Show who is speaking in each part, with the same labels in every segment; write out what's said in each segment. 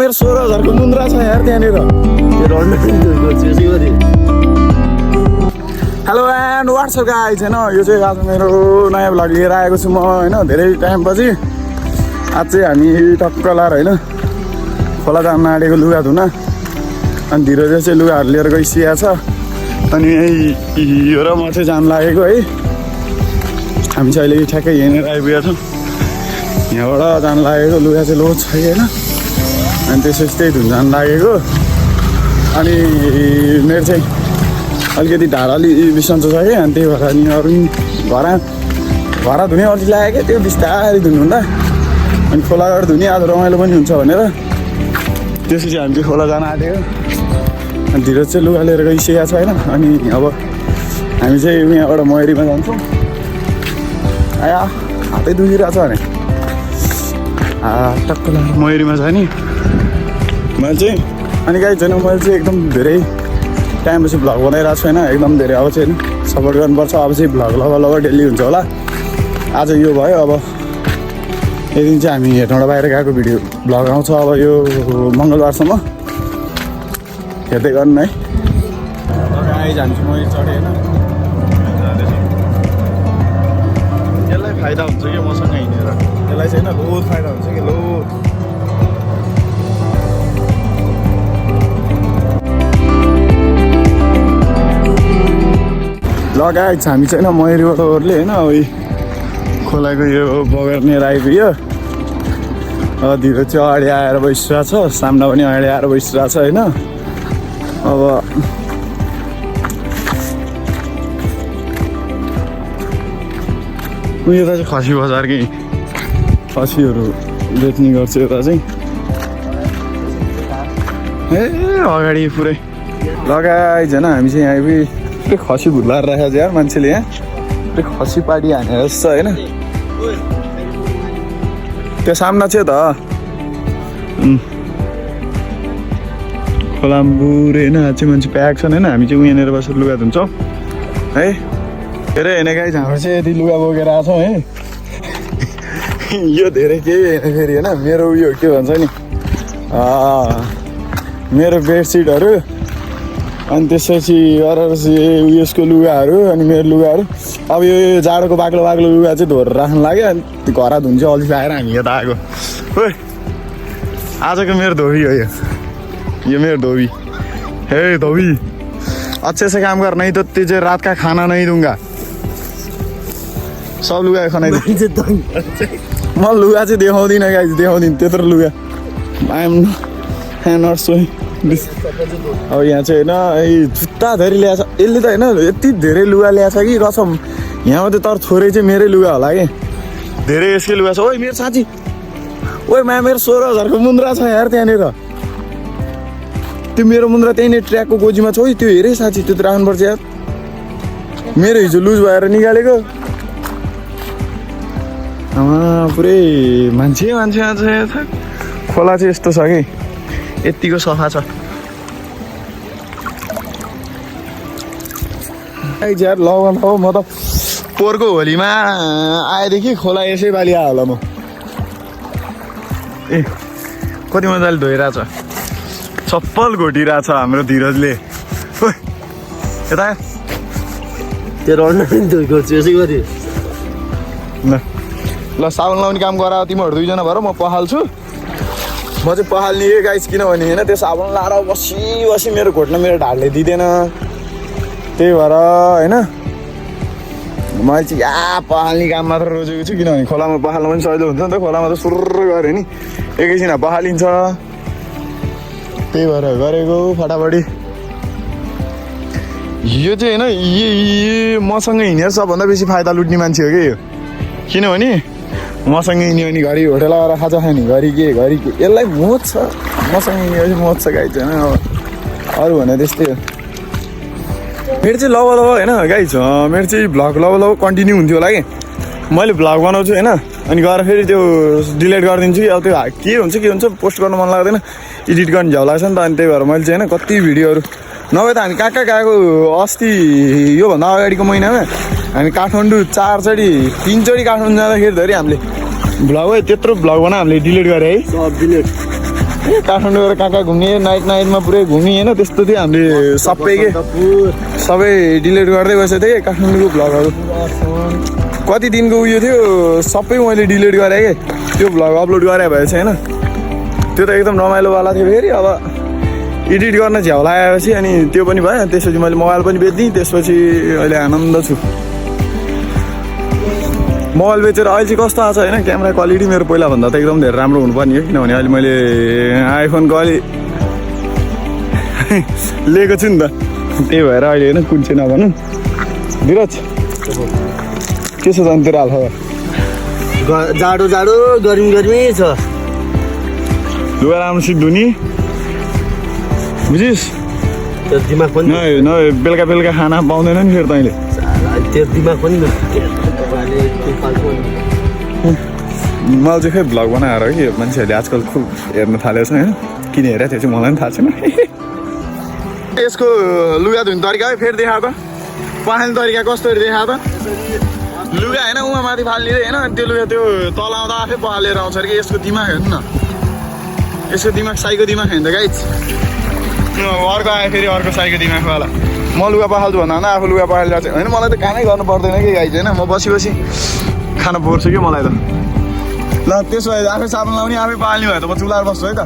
Speaker 1: मेरो 16,000 को मुन्द्रा छ यार त्यहाँनिर। हेलो एन्ड व्हाट्सअप गाइज हैन, यो चाहिँ आज मेरो नयाँ भ्लग लिएर आएको छु म हैन। धेरै टाइमपछि आज चाहिँ हामी टक्क लाएर हैन खोला जान आँटेको लुगा धुन। अनि धीरज चाहिँ लुगाहरू लिएर गइसकेको छ। अनि यो र म चाहिँ जान लागेको है। हामी चाहिँ अहिले ठ्याक्कै हिँडेर आइपुगेका छौँ। यहाँबाट जान लागेको लुगा चाहिँ लोड छ होइन। अनि त्यसपछि त्यही धुन जान लागेको। अनि मेरो चाहिँ अलिकति ढाड अलि बिसन्चो छ कि, अनि त्यही भएर नि अरू घर धुने अल्छी लाग्यो क्या, त्यो बिस्तारै धुनु हुँदा। अनि खोला गएर धुने आज रमाइलो पनि हुन्छ भनेर त्यसपछि हामी चाहिँ खोला जान आँटेको। अनि धीरज चाहिँ लुगा लिएर गइसकेको छ होइन। अनि अब हामी चाहिँ यहाँबाट मयरीमा जान्छौँ। आया हातै दुखिरहेको छ भने टक्क लगाएर मयरीमा छ नि मैले चाहिँ। अनि गाई छैन, मैले चाहिँ एकदम धेरै टाइमपछि भ्लग बनाइरहेको छु होइन। एकदम धेरै अब चाहिँ सपोर्ट गर्नुपर्छ। अब चाहिँ भ्लग लगभग डेली हुन्छ होला। आज यो भयो। अब एक दिन चाहिँ हामी हेर्नुबाट बाहिर गएको भिडियो भ्लग आउँछ अब यो मङ्गलबारसम्म, हेर्दै गर्नु है। आइ जान्छु मैले चढेँ होइन। त्यसलाई फाइदा हुन्छ कि मसँग हिँडेर, त्यसलाई चाहिँ होइन बहुत फाइदा हुन्छ कि लो। लगाएछ हामी चाहिँ होइन मयरीबाट ओर्ले होइन। अब खोलाको यो बगेर लिएर आइपुग्यो। धीरज चाहिँ अगाडि आएर बसिरहेको छ, सामना पनि अगाडि आएर बसिरहेको छ होइन। अब यता चाहिँ खसी बजार कि खसीहरू बेच्ने गर्छ यता चाहिँ। ए अगाडि पुरै लगाइज होइन। हामी चाहिँ यहाँ पुरै खसी भुलाएर राखेको छ यार मान्छेले। यहाँ पुरै खसी पार्टी हानेर जस्तो होइन। त्यो सामना चाहिँ त खोलाम्बुर होइन। आज चाहिँ मान्छे प्याक छन् होइन। हामी चाहिँ उहाँनिर बसेर लुगा धुन्छौँ है। धेरै होइन गाइज, हाम्रो चाहिँ यति लुगा बोकेर आएको छौँ है। यो धेरै केही होइन फेरि होइन। मेरो उयो के भन्छ नि, मेरो बेडसिटहरू अनि त्यसपछि उयसको लुगाहरू अनि मेरो लुगाहरू। अब यो जाडोको बाक्लो बाक्लो लुगा चाहिँ धोएर राख्नु लाग्यो। अनि घर धुन्छ अल्छी लागेर हामी यता आएको। हो आजको मेरो धोबी हो यो मेरो धोबी। हे धोबी अच्छे से काम कर, नहीं तो तुझे रात का खाना नहीं दूंगा। सब लुगा खनाइ म लुगा चाहिँ देखाउँदिनँ गाइज, देखाउँदिनँ त्यत्रो लुगा। I'm not showing this. अब यहाँ चाहिँ होइन जुत्ता धेरै ल्याएछ यसले त होइन। यति धेरै लुगा ल्याएछ कि कसम। यहाँ मात्रै तर थोरै चाहिँ मेरै लुगा होला कि, धेरै यसकै लुगा छ। ओइ मेरो साँची, ओइ मेरो 16,000 को मुन्द्रा छ यार त्यहाँनिर। त्यो मेरो मुन्द्रा त्यहीँनिर ट्र्याकको गोजीमा छ। ओइ त्यो हेरेँ साँची, त्यो त राख्नुपर्छ यार। मेरो हिजो लुज भएर निकालेको। पुरै मान्छे खोला चाहिँ यस्तो छ कि यत्तिको सफा छ। यार लगाउन हो म त पोहोरको होलीमा आएदेखि खोला यसै बाली आयो होला म। ए कति मजाले धोइरहेछ, चप्पल घोटिरहेछ हाम्रो धीरजले। यता
Speaker 2: त्यो रड्न पनि धोएको यसै गरी
Speaker 1: ल साबुन लाउने काम गरायो तिमीहरू दुईजना भएर म पखाल्छु। म चाहिँ पखाल्ने गाइस, किनभने होइन त्यो साबुन लाएर बसी मेरो घोट्न मेरो ढाडले दिँदैन। त्यही भएर होइन मैले चाहिँ पखाल्ने काम मात्र रोजेको छु। किनभने खोलामा पखाल्नु पनि सजिलो हुन्छ नि त। खोलामा त सुर्र गऱ्यो नि एकैछिन पखालिन्छ। त्यही भएर गरेको फटाफटी। यो चाहिँ होइन यो मसँग हिँडेर सबभन्दा बेसी फाइदा लुट्ने मान्छे हो कि यो। किनभने मसँग हिँड्यो भने घरि होटेल आएर खाजा खाने घरि के यसलाई मोज छ। मसँग हिँड्यो मोज छ गाई छैन। अरू भने त्यस्तै हो। मेरो चाहिँ लव होइन गाई छ। मेरो चाहिँ भ्लग लव कन्टिन्यू हुन्थ्यो होला कि। मैले भ्लग बनाउँछु होइन, अनि गएर फेरि त्यो डिलिट गरिदिन्छु कि। अब त्यो के हुन्छ पोस्ट गर्नु मन लाग्दैन, एडिट गर्ने झ्याउ लाग्छ नि त। अनि त्यही भएर मैले चाहिँ होइन कति भिडियोहरू नभए त हामी कहाँ गएको। अस्ति योभन्दा अगाडिको महिनामा हामी काठमाडौँ 3 चोटि काठमाडौँ जाँदाखेरि धरि हामीले भ्लग त्यत्रो भ्लग बना हामीले डिलिट गरे है।
Speaker 2: सब डिलिट
Speaker 1: काठमाडौँ गएर कहाँ कहाँ घुम्ने नाइटमा पुरै घुमी होइन त्यस्तो थियो हामीले सबै डिलिट गर्दै बसेको थिएँ कि काठमाडौँको भ्लगहरू कति दिनको उयो थियो सबै मैले डिलिट गरेँ कि त्यो भ्लग अपलोड गरे भएछ होइन त्यो त एकदम रमाइलोवाला थियो फेरि अब एडिट गर्न झ्याउ लगाएपछि अनि त्यो पनि भयो त्यसपछि मैले मोबाइल पनि बेचिदिएँ त्यसपछि अहिले आनन्द छु मोबाइल बेचेर अहिले चाहिँ कस्तो आएको छ होइन क्यामेरा क्वालिटी मेरो पहिलाभन्दा त एकदम धेरै राम्रो हुनुपर्ने हो किनभने अहिले मैले आइफोनको अलि लिएको छु नि त त्यही भएर अहिले होइन कुन चाहिँ नभनौँ धीरज के छ झन् तेरो हालखबर
Speaker 2: जाडो जाडो गर्मी छ
Speaker 1: लुगा राम्रोसित धुनी बुझिस्
Speaker 2: त्यो दिमाग पनि
Speaker 1: न बेलुका बेलुका खाना पाउँदैन नि फेरि तैँले
Speaker 2: त्यो दिमाग पनि
Speaker 1: मलाई चाहिँ खै भ्लग बनाएर कि मान्छेहरूले आजकल खुब हेर्न थालेको छ होइन किन हेरेको थियो चाहिँ मलाई पनि थाहा छैन यसको लुगा धुने तरिका है फेरि देखा त पखाल्ने तरिका कसरी देखा त लुगा होइन उहाँ माथि फाल्ने होइन त्यो लुगा त्यो तल आउँदा आफै पखालेर आउँछ अरे कि यसको दिमाग हेर्नु न यसको दिमाग साईको दिमाग होइन त गाइज अर्को आयो फेरि अर्को साईको दिमागवाला म लुगा पखाल्छु भन्दा आफू लुगा पखालिरहेको छु होइन मलाई त कामै गर्नु पर्दैन कि गाइज होइन म बसी बसी खान पर्छ कि मलाई त ल त्यसो भए आफै साबुन लाउने आफै पखाल्ने भयो त म चुलाएर बस्छु है त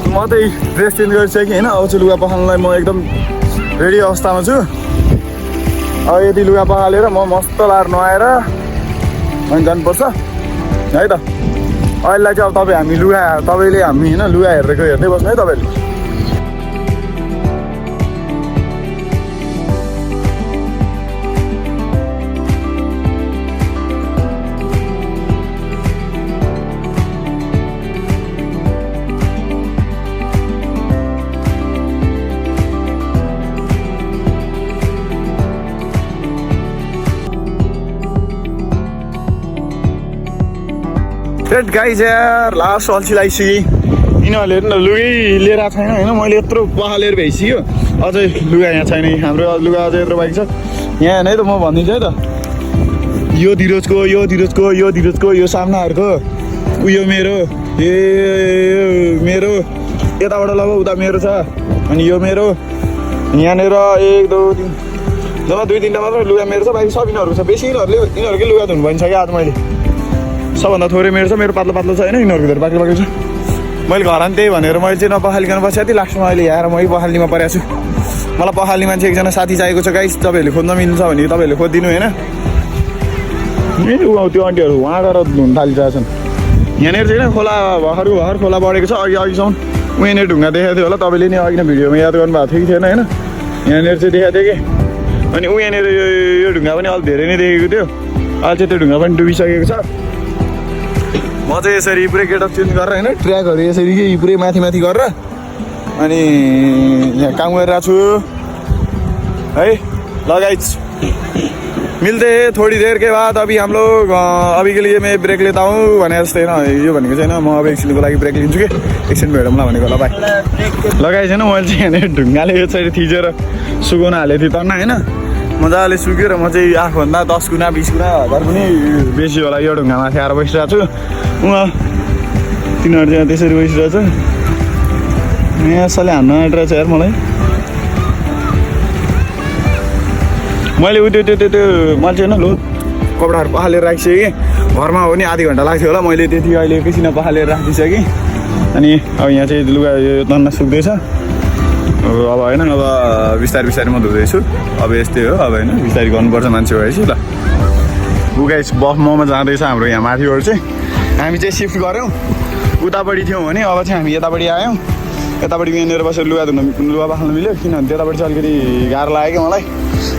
Speaker 1: म चाहिँ ड्रेस चेन्ज गरिसकेँ होइन अब चाहिँ लुगा पखाल्नलाई म एकदम रेडी अवस्थामा छु अब यदि लुगा पखालेर म मस्त लाएर नुहाएर अनि जानुपर्छ है त अहिलेलाई चाहिँ अब तपाईँले हामी होइन लुगा हेर्दै बस्नु है तपाईँले गाइज यार लास्ट अल्छी लगाइसकेँ यिनीहरूले हेर्नु न लुगै लिएर आएको छैन होइन मैले यत्रो पखालेर भइसक्यो अझै लुगा यहाँ छैन हाम्रो लुगा अझै यत्रो बाइक छ यहाँ नै त म भनिदिन्छु है त यो धीरजको यो सामनाहरूको उयो मेरो मेरो यताबाट लगाऊ उता मेरो छ अनि यो मेरो यहाँनिर 1 2 3 जम्मा 2-3टा मात्र लुगा मेरो छ बाइक सब यिनीहरूको छ बेसी यिनीहरूकै लुगा धुनु भइन्छ क्या आज मैले सबभन्दा थोरै मेरो छ मेरो पातलो छ होइन यिनीहरूको धेरै बाक्लो छ मैले घर त्यही भनेर मैले चाहिँ नपखालिकन बसेको थिएँ लास्टमा अहिले यहाँ मै पखाल्नेमा परेको छु मलाई पखाल्ने मान्छे एकजना साथी चाहिएको छ गाइस तपाईँहरूले खोज्न मिल्छ भने तपाईँहरूले खोजिदिनु होइन त्यो आन्टीहरू उहाँ गएर धुन थालिरहेको छन् यहाँनिर चाहिँ खोला भर्खर खोला बढेको छ अघिसम्म उहाँनिर ढुङ्गा देखाएको थियो होला तपाईँले नि अघि नै भिडियोमा याद गर्नुभएको थियो कि थिएन होइन यहाँनिर चाहिँ देखाएको थियो कि अनि उहाँनिर यो ढुङ्गा पनि अलिक धेरै नै देखेको थियो अहिले चाहिँ त्यो ढुङ्गा पनि डुबिसकेको छ म चाहिँ यसरी पुरै गेटअप चेन्ज गरेर होइन ट्र्याकहरू यसरी कि पुरै माथि गरेर अनि यहाँ काम गरिरहेको छु है लगाइज मिल्दै थोड़ी देर के बाद अभी हम लोग अभी के लिए मैं ब्रेक लेता हूँ भने जस्तै होइन यो भनेको छैन म अब एकछिनको लागि ब्रेक लिन्छु कि एकछिन भेटौँला भनेको होला भाइ लगाइ छैन मैले चाहिँ यहाँनिर ढुङ्गाले यसरी थिचेर सुकाउन हालेको थिएँ तर्ना होइन मजाले सुक्यो र म चाहिँ आफूभन्दा 10 गुणा 20 गुणा 1000 पनि बेसी होला यो ढुङ्गामाथि आएर बसिरहेको छु उहाँ तिनीहरू चाहिँ त्यसरी बसिरहेको छ यहाँ यसले हान्न आँटिरहेको छ यार मलाई मैले त्यो मैले चाहिँ होइन लो कपडाहरू पखालेर राखिसकेँ कि घरमा हो नि आधी घन्टा लाग्थ्यो होला मैले त्यति अहिले एकैछिन पखालेर राखिदिइसकेँ अनि अब यहाँ चाहिँ लुगा यो तन्ना सुक्दैछ अब होइन अब बिस्तारै म धुँदैछु अब यस्तै हो अब होइन बिस्तारै गर्नुपर्छ मान्छे भएपछि ल गाइस बफ ममा जाँदैछ हाम्रो यहाँ माथिबाट चाहिँ हामी चाहिँ सिफ्ट गऱ्यौँ उतापट्टि थियौँ भने अब चाहिँ हामी यतापट्टि आयौँ यतापट्टि यहाँनिर बसेर लुगा पखाल्नु मिल्यो किनभने त्यतापट्टि चाहिँ अलिकति गाह्रो लाग्यो क्या मलाई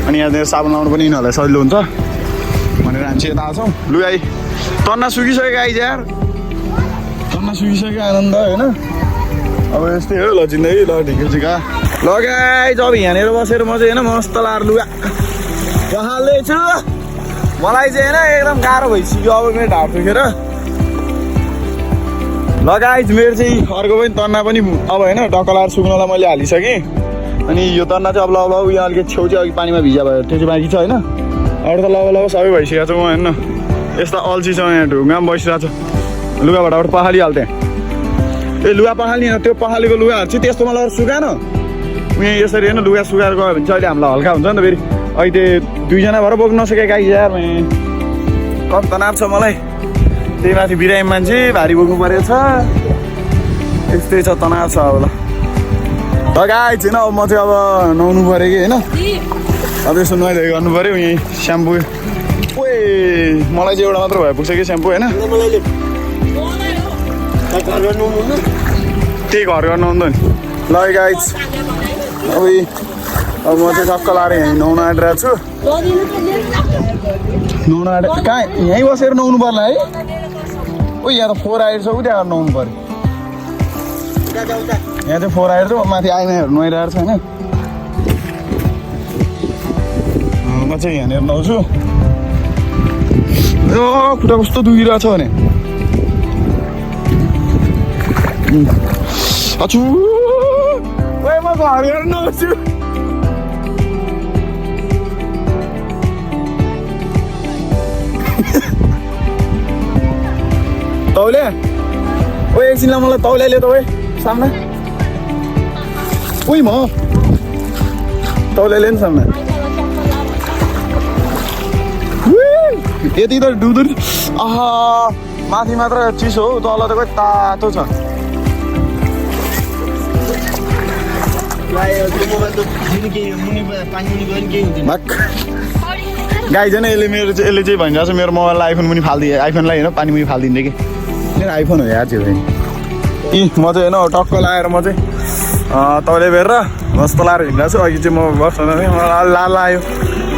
Speaker 1: अनि यहाँनिर साबुन लाउनु पनि यिनीहरूलाई सजिलो हुन्छ भनेर हामी चाहिँ यता आउँछौँ लुगा तन्ना सुकिसक्यो आइज यार तन्ना सुकिसक्यो आनन्द होइन अब यस्तै हो ल जिन्दगी ल ठिकै छ कहाँ ल गाइज अब यहाँनिर बसेर म चाहिँ होइन मस्त लाएर लुगा पखाल्दैछु मलाई चाहिँ होइन एकदम गाह्रो भइसक्यो अब मेरो ढाड दुखेर ल गाइज मेरो चाहिँ अर्को पनि तन्ना पनि अब होइन टक्क लाएर सुक्नलाई मैले हालिसकेँ अनि यो तन्ना चाहिँ अब ल उयो अलिकति छेउ चाहिँ अघि पानीमा भिजा भयो त्यो चाहिँ बाँकी छ होइन अरू त ल सबै भइसकेको छ म हेर्न यस्तो अल्छी छ यहाँ ढुङ्गा पनि बसिरहेको छ लुगा भटाबाट पखालिहाल्थेँ ए लुगा पखाल्ने त्यो पखालेको लुगाहरू चाहिँ त्यस्तोमा लगेर सुकान उयो यसरी होइन लुगा सुकाएर गयो भने चाहिँ अहिले हामीलाई हल्का हुन्छ नि त फेरि अहिले 2जना भएर बोक्नु नसके गाई यार कम तनाव छ मलाई त्यही माथि बिरामी मान्छे भारी बोक्नु परेको छ यस्तै छ तनाव छ अब ल गाई छैन अब म चाहिँ अब नुहाउनु पऱ्यो कि होइन अब यसो नुहाइधुवाइ गर्नु पऱ्यो यहीँ स्याम्पू ओए मलाई चाहिँ एउटा मात्र भए पुग्छ कि स्याम्पू होइन त्यही घर गर्नु हुँदैन ल गाइज अब म चाहिँ टक्क लाएर यहीँ नुहाउनु आँटिरहेको छु नुहाउनु आँटे कहाँ यहीँ बसेर नुहाउनु पर्ला है ओ यहाँ त 4 आएर छ उ त्यहाँ नुहाउनु पऱ्यो यहाँ चाहिँ 4 आएर छ माथि आइमाईहरू नुहाइरहेको छ होइन म चाहिँ यहाँनिर नुहाउँछु खुट्टा कस्तो दुखिरहेको छ भने अछु ओए म घर गएर नुहाउँछु तौले ओ एकछिनलाई मलाई तौले ल्यायो तपाईँ सामना उही म तौले ल्यायो नि सामना यति त डुदुर आहा माथि मात्र चिसो हो तल त खोइ तातो छ गाई छैन यसले चाहिँ भनिरहेको छ मेरो मोबाइललाई आइफोन पनि फालिदिए आइफोनलाई होइन पानी पनि फालिदिँदै कि मेरो आइफोन हो यार चाहिँ यी म चाहिँ होइन टक्क लाएर म चाहिँ तौले बेरेर मस्त लाएर हिँडिरहेको छु अघि चाहिँ म बस्न मलाई लाल आयो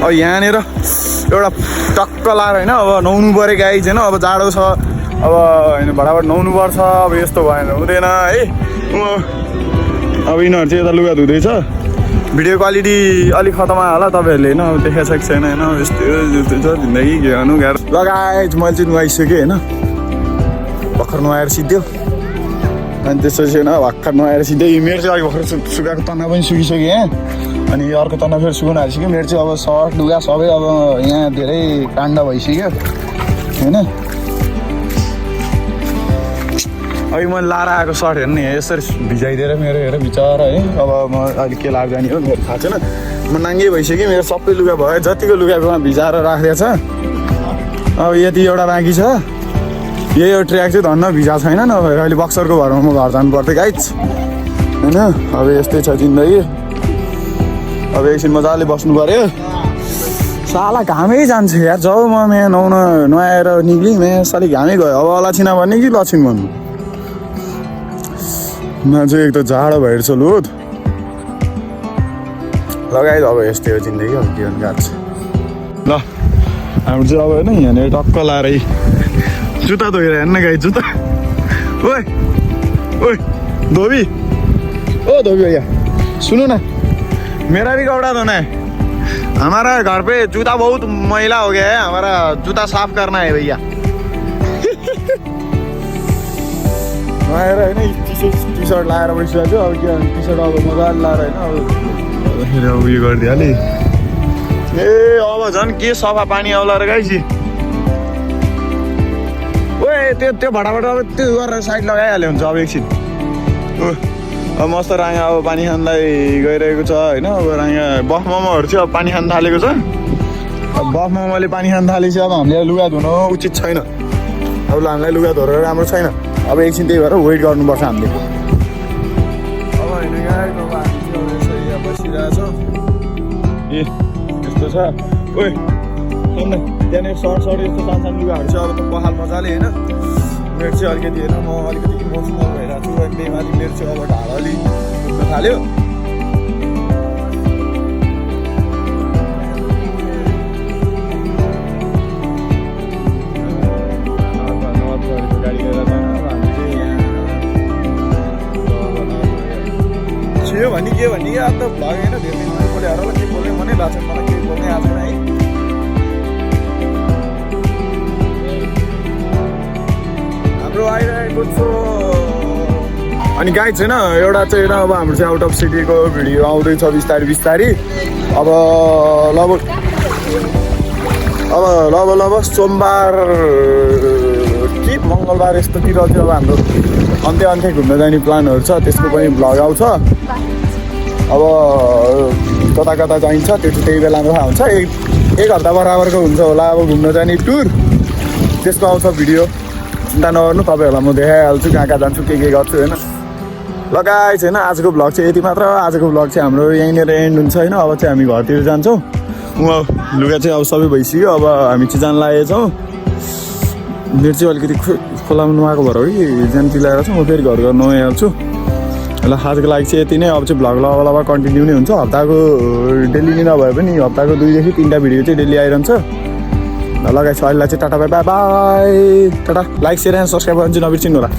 Speaker 1: अब यहाँनिर एउटा टक्क लाएर होइन अब नुहाउनु पऱ्यो गाई छैन अब जाडो छ अब होइन भटाभट नुहाउनु पर्छ अब यस्तो भएन हुँदैन है अब यिनीहरू चाहिँ यता लुगा धुँदैछ भिडियो क्वालिटी अलिक खतम आयो होला तपाईँहरूले होइन अब देखाइसकेको छैन होइन यस्तो छ जिन्दगी के गर्नु गाह्रो लगाएँ मैले चाहिँ नुहाइसकेँ होइन भर्खर नुहाएर सिद्धो अनि त्यसपछि होइन भर्खर नुहाएर सिधै मेरो चाहिँ अलिक भर्खर सुकाएको तना पनि सुकिसक्यो यहाँ अनि अर्को तना फेरि सुकाउनु हालिसक्यो मेरो चाहिँ अब सर्ट लुगा सबै अब यहाँ धेरै काण्ड भइसक्यो होइन अघि मैले लाएर आएको सर्ट हेर्नु यसरी भिजाइदिएर मेरो हेर बिचरा है अब म अलिक के लाग्छ नि हो मेरो थाहा छैन म नाङ्गे भइसक्यो मेरो सबै लुगा भयो जतिको लुगाकोमा भिजाएर राखिदिएको छ अब यति एउटा बाँकी छ यही हो ट्र्याक चाहिँ धन्न भिजा छैन नभएर अहिले बक्सरको घरमा म घर जानु पर्थ्यो गाइज होइन अब यस्तै छ जिन्दगी अब एकछिन मजाले बस्नु पऱ्यो साला घामै जान्छ यार जब म यहाँ नुहाएर निक्लिँ यहाँ साली घामै गयो अब अलक्षिणा भन्ने कि लक्षिण भन्नु म चाहिँ एक त जाडो भइरहेछ लुट लगाइ अब यस्तै हो जिन्दगी अब जीवन काट्छ ल हाम्रो चाहिँ अब होइन यहाँनिर टक्क लाएर जुत्ता धोएर हेर्न गाई जुत्ता ओए ओए धोबी ओ धोबी भैया सुनो ना मेरा भी कपड़ा धोना है हमारा घर पे जूता बहुत मैला हो गया है हमारा जूता साफ करना है भैया होइन टी सर्ट लाएर बसिरहेको छु अब के टी सर्ट अब मजाले लाएर होइन अब उयो गरिदिइहालेँ ए अब झन् के सफा पानी आउला र गाइसी ओए त्यो भटाभट अब त्यो गरेर साइड लगाइहाल्यो हुन्छ अब एकछिन अब मस्त राँगा अब पानी खानलाई गइरहेको छ होइन अब राँगा बफ मोमोहरू चाहिँ अब पानी खान थालेको छ अब बफ मोमोले पानी खान थालेपछि अब हामीले लुगा धुनु उचित छैन अब हामीलाई लुगा धोएर राम्रो छैन अब एकछिन त्यही भएर वेट गर्नुपर्छ हामीले अब होइन गाइस अब हामी चाहिँ यहाँ बसिरहेको छौँ ए यस्तो छ ओए त्यहाँनिर सर्ट यस्तो सानो लुगाहरू छ अब त पखाल मजाले होइन मेरो चाहिँ अलिकति होइन म अलिकति इमोसनल भइरहेको छु अनि त्यही माथि मेरो चाहिँ अब ढाड अलि दुख्न थाल्यो गाडी लिएर जान अब हामी चाहिँ यहाँ छियो भने के भने अब त भ्लग होइन धेरै दिन बोले होला के बोल्ने मनै भएको छ मलाई केही बोल्नै आएको छैन है आइरहेको छु अनि गाइड छैन एउटा चाहिँ होइन अब हाम्रो चाहिँ आउट अफ सिटीको भिडियो आउँदैछ बिस्तारै अब लगभग सोमबार कि मङ्गलबार यस्तोतिर चाहिँ अब हाम्रो अन्त्य घुम्न जाने प्लानहरू छ, त्यसको पनि भ्लग आउँछ। अब कता कता जाइन्छ त्यो चाहिँ त्यही बेलामा थाहा हुन्छ। एक हप्ता बराबरको हुन्छ होला अब घुम्न जाने टुर, त्यसको आउँछ भिडियो। चिन्ता नगर्नु, तपाईँहरूलाई म देखाइहाल्छु कहाँ कहाँ जान्छु, के गर्छु होइन। ल गाइस होइन, आजको भ्लग चाहिँ यति मात्र। आजको भ्लग चाहिँ हाम्रो यहीँनिर एन्ड हुन्छ होइन। अब चाहिँ हामी घरतिर जान्छौँ। लुगा चाहिँ अब सबै भइसक्यो, अब हामी चाहिँ जान लागेछौँ। मेरो चाहिँ अलिकति खोलामा नुहाएको भएर हो कि जान चिलाएर छ। म फेरि घर नुहाइहाल्छु। ल आजको लागि चाहिँ यति नै। अब चाहिँ भ्लग लगभग कन्टिन्यू नै हुन्छ। हप्ताको डेली नै नभए पनि हप्ताको 2 देखि 3टा भिडियो चाहिँ डेली आइरहन्छ। ल गाइस, अहिलेलाई चाहिँ tata bye by by, Tata. Like, share and subscribe गर्न चाहिँ नबिर्सिनु होला।